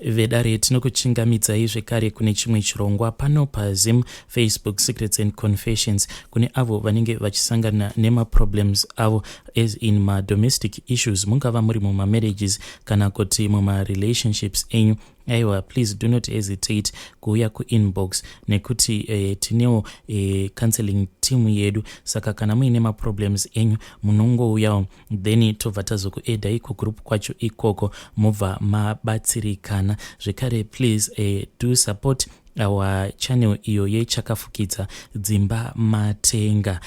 Vedare tinokuchingamidzai zvekare kune chimwe chirongwa pano paZim Facebook Secrets and Confessions kune avo vanenge vachisangana nemaproblems avo as in madomestic issues mungava muri mumamarriages kana kuti mumarelationships enyu. Aiwa, please do not hesitate kuuya kuinbox nekuti tinewo counseling team yedu. Saka kana muine maproblems enyu munongouyawo, then tobva tazokuedhai kugroup kwacho ikoko, mobva mabatsirikana zvekare. Please do support our channel iyo yechakafukidza dzimba matenga.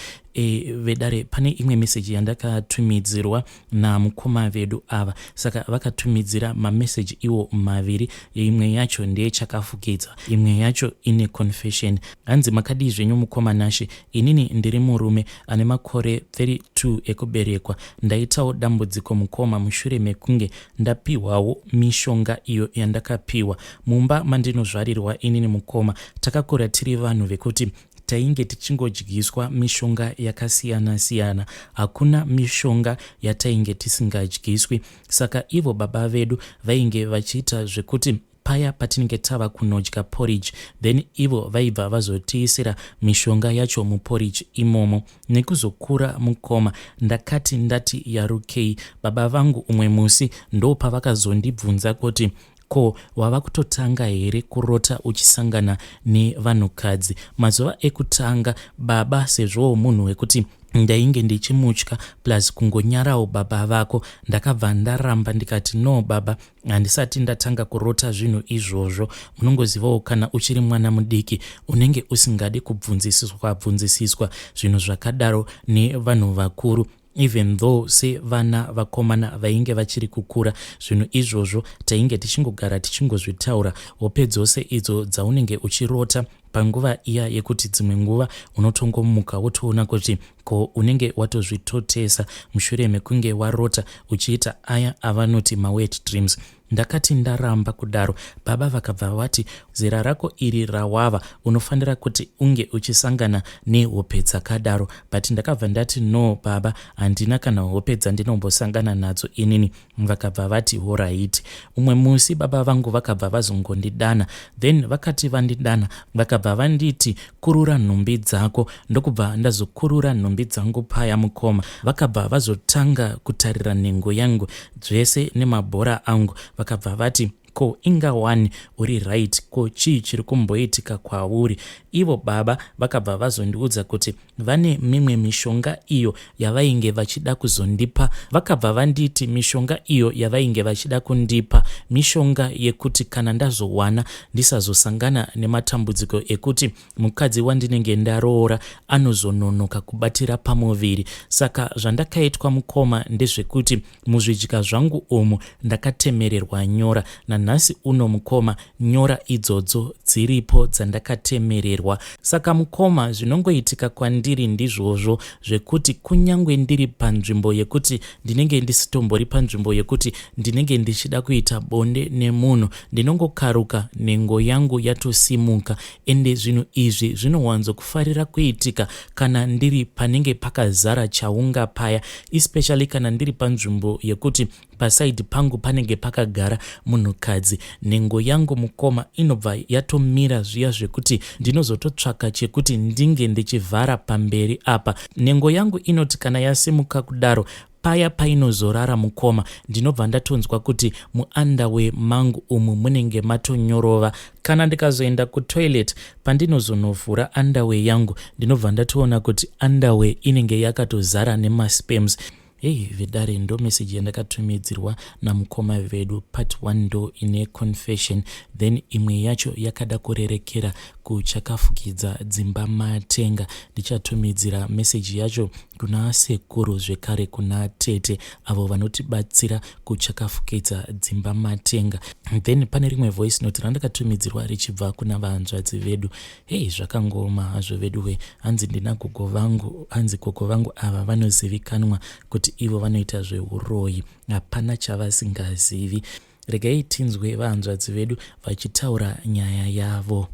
Vedare, pane imwe meseji yandakatumidzirwa namukoma vedu ava. Saka vakatumidzira mameseji iwo maviri, imwe yacho ndeyechakafukidza, imwe yacho ine confession. Hanzi, "Makadii zvenyu mukoma Nashe? Inini ndiri murume ane makore 32 ekuberekwa. Ndaitawo dambudziko mukoma, mushure mekunge ndapiwawo mishonga iyo yandakapiwa mumba mandinozvarirwa. Inini mukoma, takakura tiri vanhu vekuti tainge tichingodyiswa mishonga yakasiyana-siyana. Hakuna mishonga yatainge tisingadyiswi. Saka ivo baba vedu vainge vachiita zvekuti paya patinenge tava kunodya porridge, then ivo vaibva vazotiisira mishonga yacho muporridge imomo. Nekuzokura mukoma, ndakati ndati yarukei. Baba vangu umwe musi ndo pavakazondibvunza kuti, 'Ko wava kutotanga here kurota uchisangana nevanhukadzi?' Mazuva ekutanga baba, sezvowo munhu wekuti ndainge ndichimutya plus kungonyarawo baba vako, ndakabva ndaramba ndikati, 'No baba, handisati ndatanga kurota zvinhu izvozvo.' Munongozivawo kana uchiri mwana mudiki unenge usingadi kubvunzisiswa bvunzisiswa zvinhu zvakadaro nevanhu vakuru, even though sevana vakomana vainge vachiri kukura, zvinhu izvozvo tainge tichingogara tichingozvitaura, hope dzose idzo dzaunenge uchirota panguva iya yekuti dzimwe nguva unotongomuka wotoona kuti ko unenge watozvitotesa mushure mekunge warota uchiita aya avanoti mawet dreams. Ndakati ndaramba kudaro, baba vakabva vati, 'Zera rako iri rawava unofanira kuti unge uchisangana nehope dzakadaro.' But ndakabva ndati, 'No baba, handina kana hope dzandinombosangana nadzo inini.' Vakabva vati, 'Alright.' Umwe musi baba vangu vakabva vazongondidana, then vakati vandidana vakabva vanditi, 'Kurura nhumbi dzako.' Ndokubva ndazokurura nhumbi dzangu paya mukoma, vakabva vazotanga kutarira nhengo yangu dzvese nemabhora angu. Vakabva vati, 'Ko inga wani uri right, ko chii chiri kumboitika kwauri?' Ivo baba vakabva vazondiudza kuti vane mimwe mishonga iyo yavainge vachida kuzondipa. Vakabva vanditi mishonga iyo yavainge vachida kundipa mishonga yekuti kana ndazowana ndisazosangana nematambudziko ekuti mukadzi wandinenge ndaroora anozononoka kubatira pamuviri. Saka zvandakaitwa mukoma ndezvekuti muzvidya zvangu umu ndakatemererwa nyora. Nanhasi uno mukoma, nyora idzodzo dziripo dzandakatemererwa. Saka mukoma, zvinongoitika kwandiri ndizvozvo zvekuti kunyange ndiri panzvimbo yekuti ndinenge ndisitombori panzvimbo yekuti ndinenge ndichida kuita bonde nemunhu, ndinongokaruka nhengo yangu yatosimuka. Ende zvinhu izvi zvinowanzokufarira kuitika kana ndiri panenge pakazara chaunga paya, especially kana ndiri panzvimbo yekuti pasaidhi pangu panenge pakagara munhukadzi. Nhengo yangu mukoma inobva yatomira zviya zvekuti ndinozototsvaka chekuti ndinge ndichivhara pamberi apa. Nhengo yangu inoti kana yasimuka kudaro, paya painozorara mukoma, ndinobva ndatonzwa kuti muunderwear mangu umu munenge matonyorova. Kana ndikazoenda kutoilet, pandinozonovhura underwear yangu, ndinobva ndatoona kuti underwear inenge yakatozara nemasperms. Hei vedare, ndo meseji yandakatumidzirwa namukoma vedu. Part 1 ndo ine confession, then imwe yacho yakada kurerekera kuchakafukidza dzimba matenga. Ndichatumidzira meseji yacho kuna sekuru zvekare kuna tete avo vanotibatsira kuchakafukidza dzimba matenga. Then pane rimwe voice note randakatumidzirwa richibva kuna vahanzvadzi vedu. Hei, zvakangoma hazvo veduwe. Hanzi, "Ndina gogo vangu." Hanzi gogo vangu ava vanozivikanwa kuti ivo vanoita zveuroyi, hapana chavasingazivi. Regai tinzwe vahanzvadzi vedu vachitaura nyaya yavo.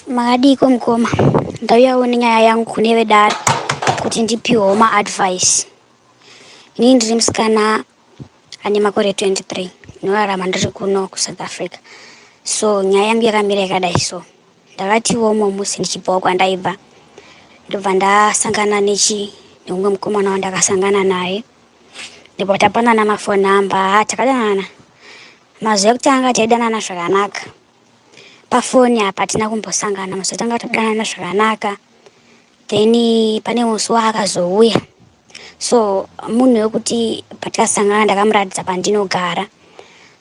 Makadiko mukoma? Ndauyawo nenyaya yangu kune vedare kuti ndipiwewo maadvice. Inini ndiri musikana. Ane makore 23, ndinorarama ndiri kuno kuSouth Africa. So nyaya yangu yakamira yakadai. So ndakatiwo umwe musi ndichibvawo kwandaibva, ndobva ndasangana nechi neumwe mukomana wandakasangana naye, ndipo tapanana mafoni number. Takadanana mazuva ekutanga, taidanana zvakanaka pafoni apa, hatina kumbosangana. Mazuva tanga tadanana zvakanaka, then pane musi waakazouya. So munhu wekuti patikasangana ndakamuratidza pandinogara.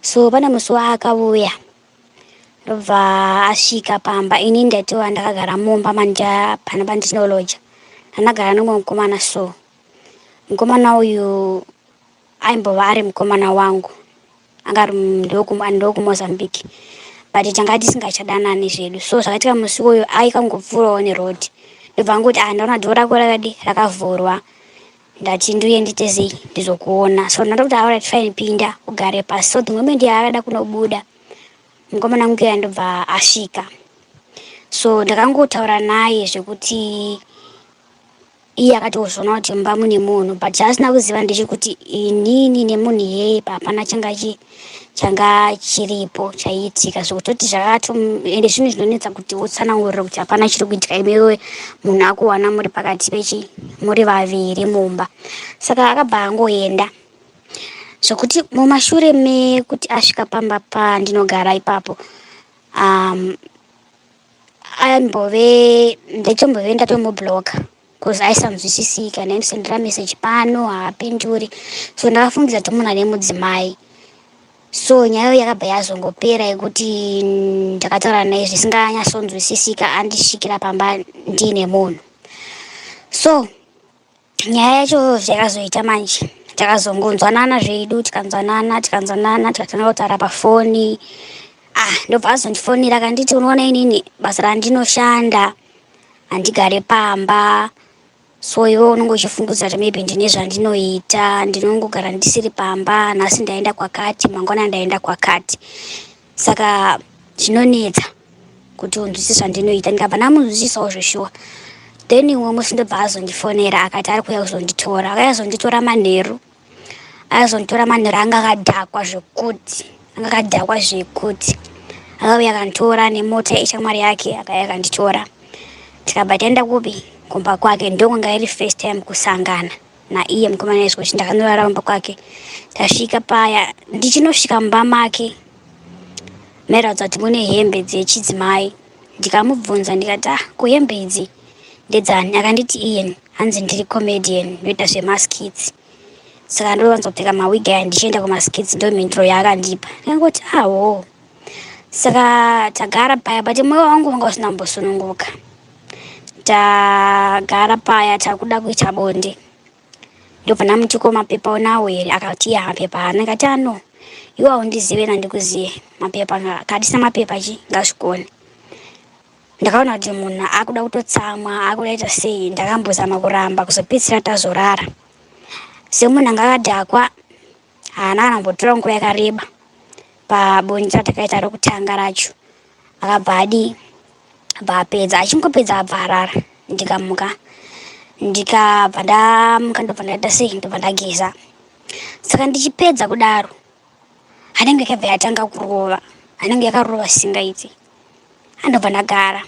So pane musi waakauya, ndobva asvika pamba. Ini ndaitova ndakagara mumba manja pana pandinoloja, ndandagara nomumwe mukomana. So mukomana uyu aimbova ari mukomana wangu, anga ari ndokuMozambique, but tanga tisingachadanani zvedu. So zvakaitika musi uyu, aikangopfuurawo neroad, ndobva angoti, "Ah, ndaona door rako rakadi rakavhurwa, ndati ndiuye ndiite sei, ndizokuona." So ndatokuti, "Alright, fine, pinda ugare pasi." So the moment yaakada kunobuda, mukomana wangu iya ndobva asvika. So ndakangotaura naye zvekuti iye akatozoona kuti mumba mune munhu, but chaasina kuziva ndechekuti inini nemunhu iyeye hapana changa chiripo chaiitika, zvekutoti zvakato. Ende zvinhu zvinonetsa kuti utsanangurire kuti hapana chiri kuitika, iwewe munhu akuwana muri pakati pechi muri vaviri mumba. Saka akabva angoenda, zvokuti mumashure mekuti asvika pamba pandinogara ipapo, aimbove ndaitombove ndatomubloka because aisanzwisisika. Ndaimusendera message pano, haapinduri. So ndakafungidza kuti munhu ane mudzimai. So nyaya iyo yakabva yazongopera yekuti ndakataura naye zvisinganyatsonzwisisika, andisvikira pamba ndiine munhu. So nyaya yacho zvakazoita manje, takazongonzwanana zvedu, tikanzwanana, tikanzwanana, tikatanga kutaura pafoni. Ah, ndobva azondifonera akanditi, "Unoona, inini basa randinoshanda handigare pamba, so iwe unonge uchifungidzira kuti maybe ndine zvandinoita. Ndinongogara ndisiri pamba. Nhasi ndaenda kwakati, mangwana ndaenda kwakati, saka zvinonetsa kuti unzwisise zvandinoita." Ndikabva ndamunzwisisawo zveshuwa. Then umwe musi ndobva azondifonera akati ari kuuya kuzonditora. Akauya kuzonditora manheru. Akazonditora manheru, anga akadhakwa zvekuti, anga akadhakwa zvekuti. Akauya akanditora nemota yeshamwari yake. Akauya akanditora, tikabva taenda kupi? Kumba kwake. Ndokwanga iri first time kusangana naiye mukomana izvo kuti ndakanorara kumba kwake. Tasvika paya, ndichinosvika mumba make, mairatidza kuti mune hembe dzechidzimai. Ndikamubvunza ndikati, "Ah, kuhembe idzi ndedzani?" Akanditi iye, hanzi, "Ndiri comedian, ndoita zvemaskits, saka ndowanzopfeka mawig aya ndichienda kumaskits." Ndo mhinduro yaakandipa. Ndikangoti, "Awo." Saka tagara paya, but mwoyo wangu wanga usina kumbosununguka. Tagara paya, takuda kuita bonde, ndobva ndamuti, "Ko mapepa unawo here?" Akati, "Ya, mapepa haana." Ndikati, "Ano, iwe haundizive nandikuziye, mapepa kadisa mapepa chi ngazvikone." Ndakaona kuti munhu akuda kutotsamwa, akudaita sei. Ndakambozama kuramba, kuzopedzisira tazorara. Semunhu anga akadhakwa, haana kana kumbotora nguva yakareba pabonde ratakaita rokutanga racho. Akabva adi abva apedza. Achingopedza abva arara. Ndikamuka, ndikabva ndamuka, ndobva ndaita sei, ndobva ndageza. Saka ndichipedza kudaro, anenge yakabva yatanga kurova, anenge yakarova singaiti. Andobva ndagara.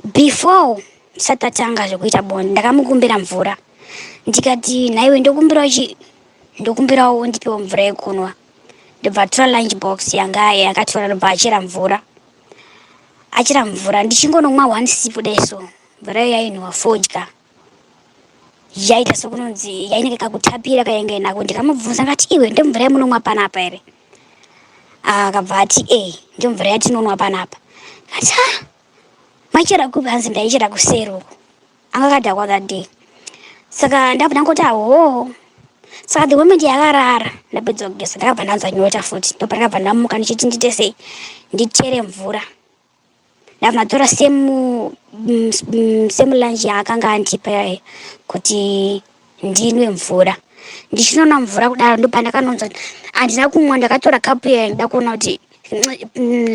Before tisati tatanga zvekuita bonde, ndakamukumbira mvura. Ndikati, "Nhaiwe, ndokumbirawo chi ndokumbirawo undipewo mvura yekunwa." Ndobva atora lunch box yanga yakatora, ndobva achera mvura. Achera mvura, ndichingonomwa one sip dai so, mvura iyo yainhuwa fodya, yaita sekunonzi yainenge kakutapira kainga inako. Ndikamubvunza ngati, "Iwe, ndomvura yamunomwa panapa here?" Akabva ati, "E, ndomvura yatinonwa panapa." Ati, "Ha, maichera kupi?" Hanzi, "Ndaichera kuseri uku." Anga akadhakwa that day. Saka ndabva ndangoti, "Aho." Saka the moment yakarara, ndapedza kugeza, ndakabva ndanzwa nyota futi. Ndobva ndakabva ndamuka ndichiti ndite sei, ndichere mvura. Ndabva ndatora same lunch yaakanga andipa yaya kuti ndinwe mvura. Ndichinonwa mvura kudaro, ndopandakanonzwa, handina kumwa. Ndakatora kapu yaya, ndida kuona kuti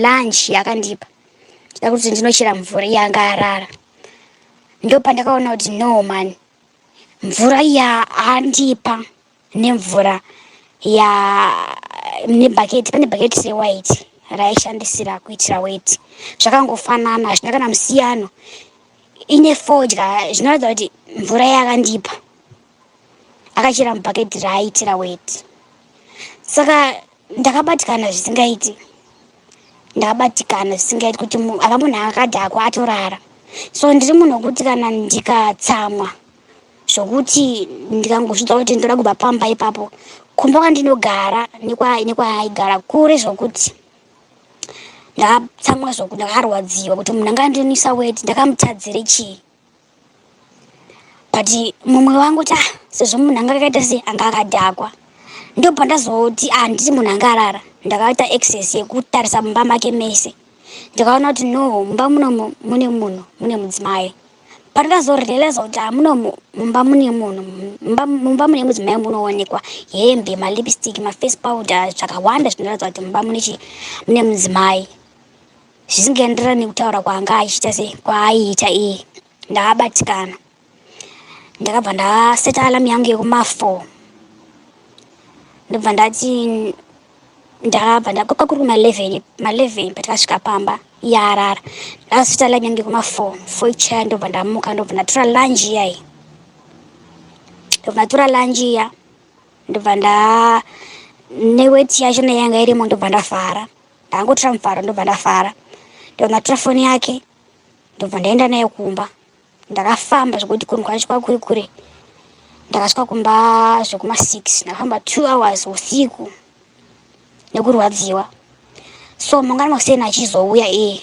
lunch yakandipa, ndida kuti ndinochera mvura iyanga arara. Ndopandakaona kuti, no man, mvura iya andipa nemvura Ya nebhaketi, pane bhaketi rewhite raaishandisira kuitira weti. Zvakangofanana, hazvina kana musiyano. Ine fodya, zvinoratidza kuti mvura yaakandipa akachera mubhaketi raaitira weti. Saka ndakabatikana zvisingaiti, ndakabatikana zvisingaiti kuti ava munhu akadhakwa atorara. So ndiri munhu wekuti kana ndikatsamwa zvokuti ndikangozvidza kuti ndoda kubva pamba ipapo, kumba kwandinogara nekwaaigara kure, zvokuti ndakatsamwa, zvokuti ndakarwadziwa kuti munhu anga andinwisa weti ndakamutadzire chii? But mumwe wangu ta sezvo munhu anga akaita se anga akadhakwa, ndo pandazoti handiti munhu anga arara. Ndakaita access yekutarisa mumba make mese, ndikaona kuti no, mumba munomu mune munhu, mune mudzimai. Pandakazorealiza kuti hamunomu mumba mune munhu, mumba mune mudzimai, munoonekwa hembe, malipstick, maface powder, zvakawanda zvinoratidza kuti mumba mune chi mune mudzimai, zvisingaenderani nekutaura kwaanga achiita se kwaaiita iye. Ndakabatikana, ndakabva ndaseta alarm yangu yekuma4, ndobva ndati ndakabva ndakoka kuri kuma11, ma11 patakasvika pamba iye arara. Ndakaseta alarm yangu yekuma4, 4 ichaya, ndobva ndamuka, ndobva ndatora lunch iyai, ndobva ndatora lunch iya, ndobva nda neweti yacho neyanga irimo, ndobva ndavhara. Ndangotora muvharo, ndobva ndavhara, ndobva ndatora foni yake, ndobva ndaenda naye kumba. Ndakafamba zvekuti kunhu kwacho kwakuri kure. Ndakasvika kumba zvekuma6, ndakafamba 2 hours usiku nekurwadziwa. So mangwana makuseni achizouya iye,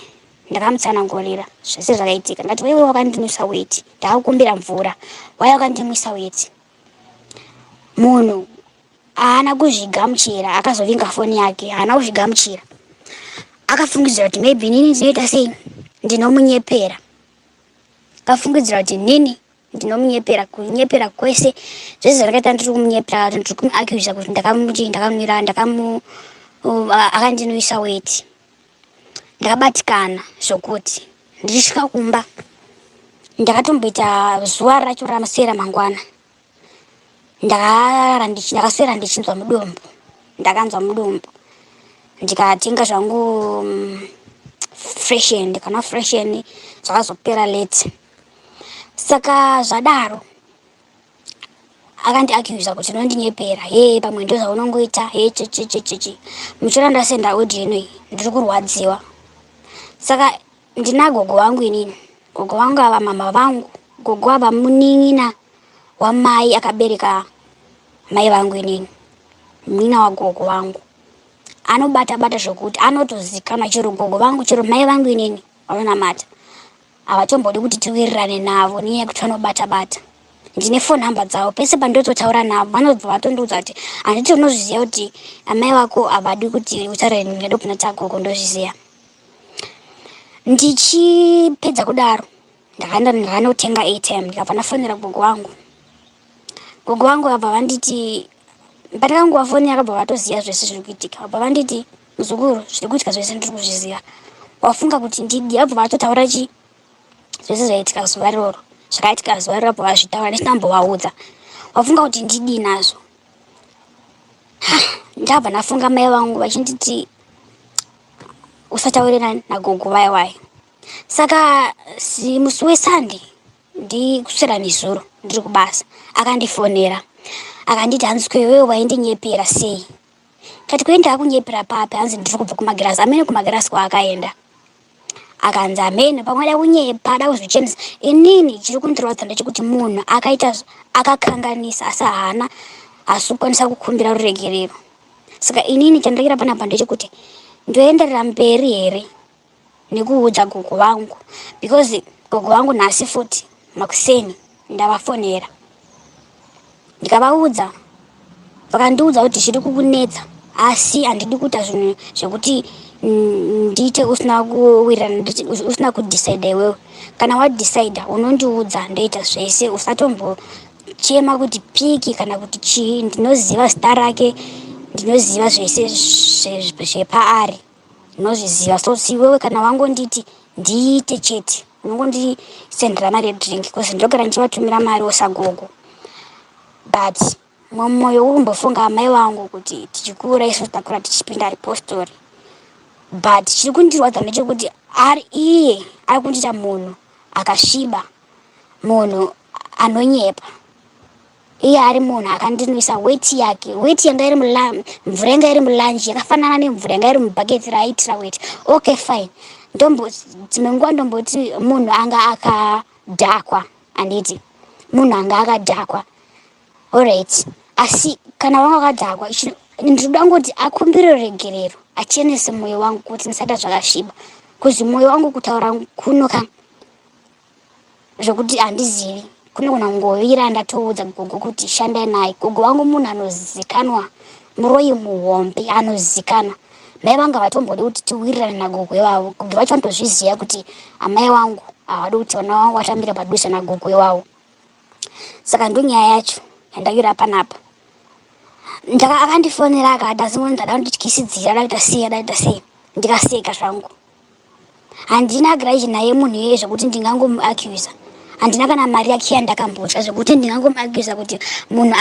ndakamutsanangurira zvese zvakaitika. Ndati, "Wewe wakandinwisa weti, ndakakumbira mvura, wai wakandimwisa weti?" Munhu haana kuzvigamuchira, akazovinga foni yake. Haana kuzvigamuchira, akafungidzira kuti maybe nini ndinoita sei, ndinomunyepera. Akafungidzira kuti nini ndinomunyepera, kunyepera kwese zvese zvandakaita ndiri kumunyepera, ndiri kumuaccusa kuti ndakamuti ndakamwira ndakamu akandinwisa weti. Ndakabatikana zvokuti ndichisvika kumba ndakatomboita zuva racho ramaswera mangwana ndakarara, ndakaswera ndichinzwa mudumbu. Ndakanzwa mudumbu, ndikatenga zvangu Freshen, ndikanwa Freshen, zvakazopera late. Saka zvadaro akandiaccusa kuti unondinyepera, he pamwe ndo zvaunongoita, he chichichichichi. Muchiona ndasenda audio inoi, ndiri kurwadziwa. Saka ndina gogo vangu inini, gogo vangu ava mama vangu, gogo ava munin'ina wamai akabereka mai vangu inini, munin'ina wagogo vangu anobata bata zvokuti anotozikanwa chero gogo vangu chero mai vangu inini vanonamata, havatombodi kuti tiwirirane navo nenyaya yekuti vanobata bata. Ndine phone number dzavo, pese pandototaura navo vanobva vatondiudza kuti handiti unozviziva kuti amai vako havadi kuti utaure ndopinda tagogo, ndozviziva. Ndichipedza kudaro ndakaenda ndakanotenga airtime, ndikabva ndafonera gogo wangu. Gogo vangu vabva vanditi, pandakangovafonera vakabva vatoziva zvese zviri kuitika. Vabva vanditi, "Muzukuru, zviri kuitika zvese ndiri kuzviziva, wafunga kuti ndidi?" Vabva vatotaura chi zvese zvaitika zuva iroro, zvakaitika zuva iroro, vabva vazvitaura ndisina kumbovaudza. "Wafunga kuti ndidii nazvo?" Ndabva ndafunga mai vangu vachinditi usataurira nagogo vaya vaya. Saka musi weSunday, ndikuswera nezuro ndiri kubasa, akandifonera akanditi, "Hanzi kwewewe waindinyepera sei?" Kati, "Kuenda kunyepera papi?" Hanzi, "Ndiri kubva kumagirasi." Amene kumagirasi kwaakaenda, akanzi amene pamwe ada kunyepa, ada kuzvichenesa. Inini chiri kundirwadza ndechekuti munhu akaita akakanganisa asi haana hasi kukwanisa kukumbira ruregerero. Saka inini chandakira panapa ndechekuti ndoenderera mberi here nekuudza gogo vangu? Because gogo vangu nhasi futi makuseni ndavafonera, ndikavaudza, vakandiudza kuti zviri kukunetsa, asi handidi kuita zvinhu zvekuti ndiite usina kuwirirana, usina kudecida iwewe. Kana wadecida unondiudza, ndoita zvese, usatombochema kuti piki kana kuti chii. Ndinoziva zita rake, ndinoziva zvese zvepaari, ndinozviziva. So iwewe kana wangonditi ndiite chete, unongondisendera mari yedrink because ndogara ndichivatumira mari osagogo. But Mumwoyo uri kumbofunga amai vangu kuti tichikura isu takura tichipinda ripostori, but chiri kundirwadza ndechekuti ari iye ari kundiita munhu akasviba, munhu anonyepa. Iye ari munhu akandinwisa weti yake, weti yanga iri mvura yanga iri mulunch yakafanana nemvura yanga iri mubhaketi raaitira weti. Okay, fine, ndombo dzimwe nguva ndomboti munhu anga akadhakwa, handiti? Munhu anga akadhakwa, alright, asi kana wanga wakadhakwa, ndinoda ngoti akumbire regerero, achenese mwoyo wangu kuti ndisaita zvakasviba, kuzi mwoyo wangu kutaura kuno ka zvekuti handizivi kunogona kungovira. Ndatoudza gogo kuti shandai naye. Gogo vangu munhu anozikanwa, muroyi muhombe anozikanwa. Mai vangu havatombodi kuti tiwirirane nagogo ivavo. Gogo vacho vanotozviziva kuti amai vangu havadi kuti vana vangu vatambire padhuze nagogo ivavo. Saka ndonyaya yacho yandawira panapa. Akandifonera akati asingonzi ndada kundityisidzira, ada kuita sei, ada kuita sei. Ndikaseka zvangu. Handina grudge naye munhu iyeye zvekuti ndingangomuaccusa. Handina kana mari yake yandakambodya zvekuti ndingangomuaccusa kuti munhu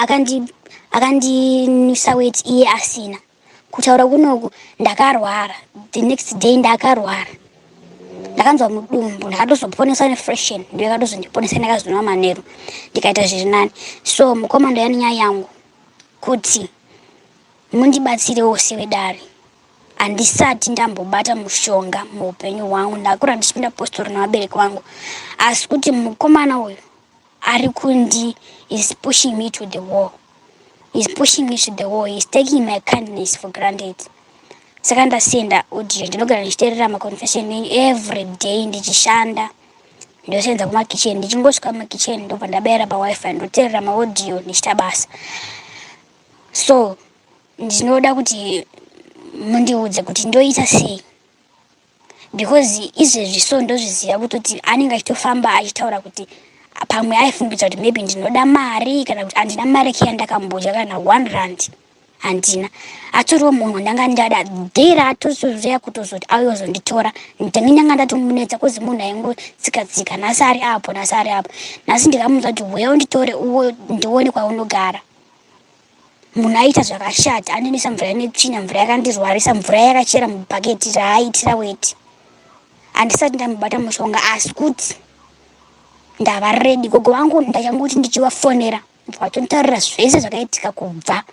akandinwisa weti iye asina. Kutaura kunoku ndakarwara, the next day ndakarwara, ndakanzwa mudumbu, ndakatozoponeswa nefreshen, ndiyo yakatozondiponesa. Ndakazonwa manheru ndikaita zviri nani. So mukoma, ndoya nenyaya yangu kuti mundibatsirewo sevedare. Handisati ndambobata mushonga muupenyu hwangu. Ndakura ndichipinda postori nevabereki vangu, asi kuti mukomana uyu ari kundi is pushing me to the wall, is pushing me to the wall, is taking my kindness for granted. Saka ndasenda audio. Ndinogara ndichiteerera maconfession enyu every day ndichishanda. Ndosenza kumakitchen, ndichingosvika mumakitchen ndobva ndabayira paWiFi, ndoteerera maaudio ndichiita basa. So ndinoda kuti mundiudze kuti ndoita sei, because izvezvi so ndozviziva kutoti anenge achitofamba achitaura kuti pamwe aifungidza kuti maybe ndinoda mari, kana kuti handina mari kiya ndakambodya kana R1 handina. Atoriwo munhu ndanga ndada dhera atozozoya kutozoti auye kuzonditora. Ndenge ndanga ndatomunetsa kuzi munhu aingotsika tsika, nhasi ari apo, nhasi ari apo. Nhasi ndikamuudza kuti uya unditore uwe ndione kwaunogara, munhu aita zvakashata, anonisa mvura netsvina, mvura yakandirwarisa, mvura yakachera mubhaketi raaitira weti. Handisati ndambobata mushonga, asi kuti ndava ready. Gogo vangu ndachangoti ndichivafonera vatontaurira zvese zvakaitika kubva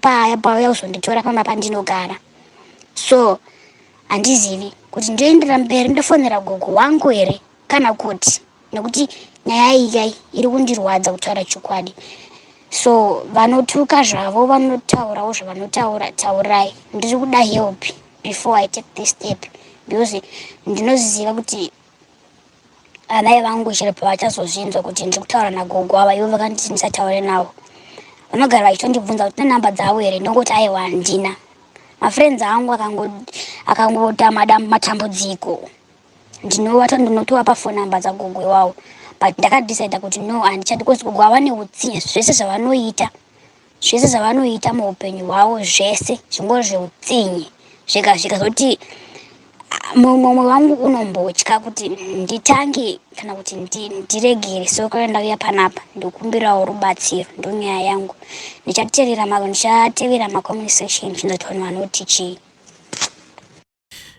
paya pauya kuzonditora pamba pandinogara. So handizivi kuti ndoendera mberi, ndofonera gogo wangu here kana kuti, nekuti nyaya iyi iri kundirwadza kutaura chokwadi. So vanotuka zvavo, vanotaurawo zvavanotaura, taurai. Ndiri kuda help before I take this step, because ndinoziva kuti amai vangu chero pavachazozvinzwa kuti ndiri kutaura nagogo ava, ivo vakanditi ndisataure navo, vanogara vachitondibvunza kuti nenhamba dzavo here. Ndongoti aiwa, handina. Mafriends angu akangota matambudziko, ndinovata ndinotovapa phone number dzagogo iwavo, but ndakadecida kuti no, handichadi, because gogo ava neutsinye. Zvese zvavanoita, zvese zvavanoita muupenyu hwavo, zvese zvingori zveutsinye. Zvika zvika zoti mumwe wangu unombotya kuti nditange kana kuti ndiregere. So kana ndauya panapa, ndokumbirawo rubatsiro. Ndonyaya yangu. Ndichatevera macomment section, chinzoti vanhu vanoti chii.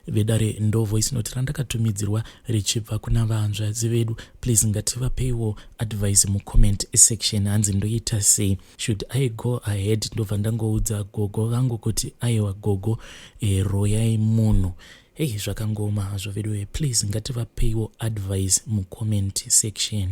Vedare, ndo voice note randakatumidzirwa richibva kuna vahanzvadzi vedu. Please ngativapeiwo advice mucomment section. Hanzi ndoita sei? Should I go ahead ndobva ndangoudza gogo vangu kuti aiwa gogo, royai munhu? Hei, zvakangoma hazvo veduwe. Please ngativapeiwo advice mucomment section.